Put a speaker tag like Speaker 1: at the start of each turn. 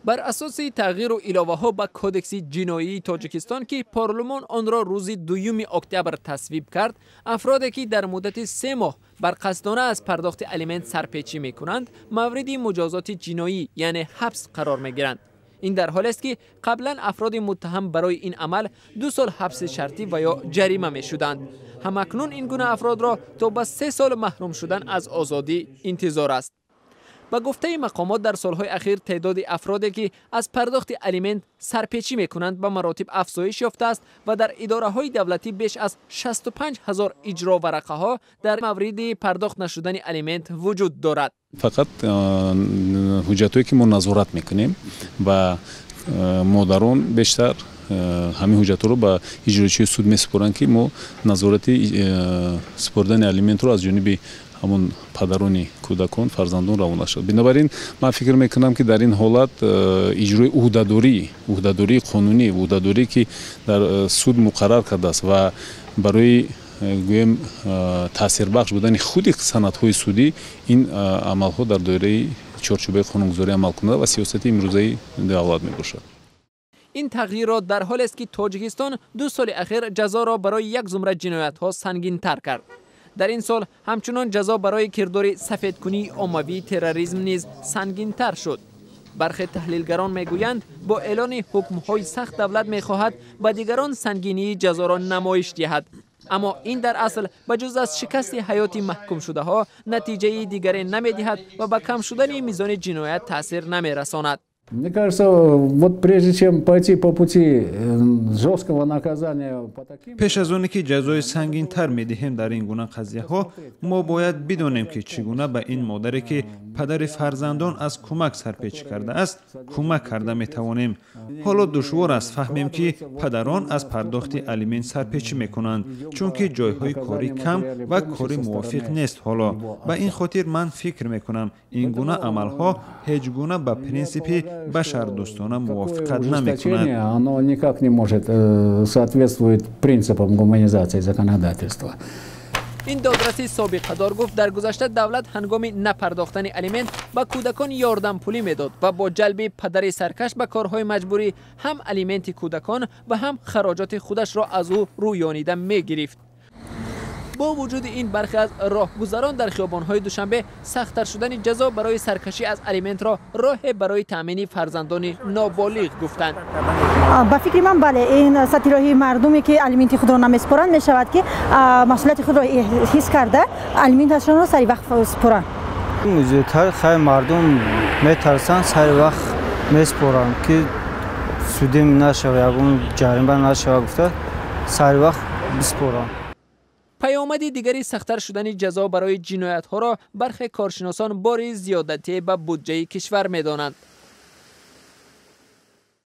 Speaker 1: Бар асоси тағйиру иловаҳо ба Кодекси ҷиноии Тоҷикистон, ки парлумон онро рӯзи 2 октябр тасвиб кард, афроде ки дар муддати 3 моҳ барқасдона аз пардохти алимент сарпечӣ мекунанд, мавриди муҷозоти ҷиноӣ, яъне ҳабс қарор мегиранд. Ин дар ҳолест, ки қаблан афроди муттаҳам барои ин амал 2 сол ҳабси шартӣ ва ё ҷарима мешуданд. Ҳамакнун ин гуна афродро то ба 3 сол маҳрум шудан аз озодӣ интизор аст. Ба гуфтаи мақомот, дар солҳои ахир теъдоди афроде, ки аз пардохти алимент сарпечӣ мекунанд, ба маротиб афзоиш ёфтааст ва дар идораҳои давлатӣ беш аз 65 ҳазор иҷроварақаҳо дар мавриди пардохт нашудани алимент вуҷуд дорад.
Speaker 2: Фақат ҳуҷҷатҳое, ки мо назорат мекунем ва модарон бештар ҳамин ҳуҷҷатҳоро ба иҷроичии суд месупоранд, ки мо назорати супоридани алиментро аз ҷониби ҳамон падарони кӯдакон, фарзандон равона шуд. Бинобар ин ман фикр мекунам, ки дар ин ҳолат иҷрои ӯҳдадории қонунӣ, ӯҳдадорие, ки дар суд муқаррар кардааст, ва барои гӯем таъсирбахш будани худи санадҳои судӣ, ин амалҳо дар доираи чорчӯбаи қонунгузорӣ амал кунад ва сиёсати имрӯзаи давлат мебошад.
Speaker 1: Ин тағйирот дар ҳолест, ки Тоҷикистон 2 соли ахир ҷазоро барои як зумра ҷиноятҳо сангинтар кард. Дар ин сол ҳамчунон ҷазо барои кирдори сафедкунии оммавии терроризм низ сангинтар шуд. Бархе таҳлилгарон мегӯянд, бо эълони ҳукмҳои сахт давлат мехоҳад ба дигарон сангинии ҷазоро намоиш диҳад, аммо ин дар асл ба ҷуз аз шикасти ҳаёти маҳкумшудаҳо натиҷаи дигаре намедиҳад ва ба кам шудани мизони ҷиноят таъсир намерасонад.
Speaker 3: Мне кажется, вот прежде чем пойти по пути жесткого наказания по таким.
Speaker 4: Пеш аз оне ки ҷазои сангинтар медиҳем дар ин гуна қазияҳо, мо бояд бидонем, ки чӣ гуна ба ин модаре, ки падари фарзандон аз кӯмак сарпечӣ кардааст, кӯмак карда метавонем. Ҳоло душвор аст фаҳмем, ки падарон аз пардохти алимент сарпечӣ мекунанд, чунки ҷойҳои корӣ кам ва кори мувофиқ нест ҳоло. Ба ин хотир ман фикр мекунам, ин гуна амалҳо ҳеҷ гуна ба принсипи башардӯстона мувофиқат намекунад.
Speaker 3: Оно никак не может соответствовать принципам гуманизации законодательства.
Speaker 1: Ин додраси собиқадор гуфт, дар гузашта давлат ҳангоми напардохтани алимент ба кӯдакон ёрдампулӣ медод ва бо ҷалби падари саркаш ба корҳои маҷбурӣ ҳам алименти кӯдакон ва ҳам хароҷоти худашро аз ӯ рӯёнида мегирифт. Бо вуҷуди ин, бархе аз роҳгузарон дар хиёбонҳои Душанбе сахттар шудани ҷазо барои саркашӣ аз алиментро роҳе барои таъмини фарзандони ноболиғ гуфтанд.
Speaker 5: Ба фикри ман, бале, ин сатҳи роҳи мардуме, ки алименти худро намесупоранд, мешавад, ки масъулияти худро ҳис карда, алименташонро сари вақт супоранд.
Speaker 6: Зиёдтар хай мардум метарсанд, сари вақт месупоранд, ки судим нашава, ягон ҷарима нашава гуфта, сари вақт бисупоранд.
Speaker 1: Паёмади дигари сахттар шудани ҷазо барои ҷиноятҳоро бархе коршиносон бори зиёдатӣ ба буҷаи кишвар медонанд.